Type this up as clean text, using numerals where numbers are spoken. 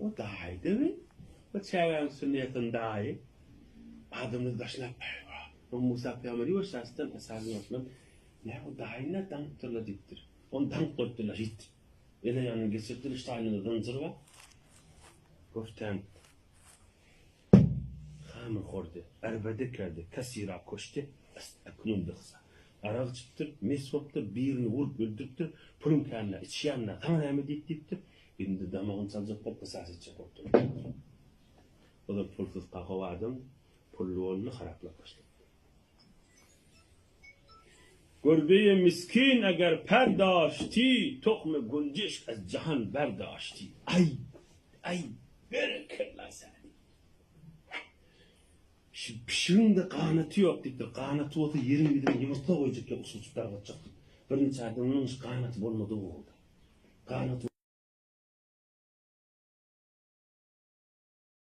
O daýydymy? O çägäniň üstünde ýatan daýy. Adamlar daşyna Eý-wah! Musa pygamber ýuwaş-ýaşdan aşagyň altyndan, Nä, o daýyny nä daňypdyrlar diýipdir. Ony daňyp goýupdyrlar, şeýtdip. Ele ýanyna geçiripdir, üç taýynda zynjyr bar. Göftän Hamr hordy, arbede kerdi, kasira koşdy, ast aknun bihsa. Arak içipdir, mes bolupdyr, birini urup öldüripdir, puluň känine içýän-dä, saňa näme diýip diýipdir. Indi damagyny çaljak bolup gysas etjek bolupdyr. Ozal pulsuz kakow adam pully boldy, haraplap başlapdyr. Gurbeýi miskin eger per daşty, Tohmy gunjişk ez jahan ber daşty. Aý, aý, berekella seni. Şu pişigiň-de ganaty ýok diýipdir. Ganaty bolsa ýeriň ýüzüne ýumurtga goýjak ýa uçup dargatjak diýip. Birniçe adamyň ganaty bolmadygy boldy. Ganaty.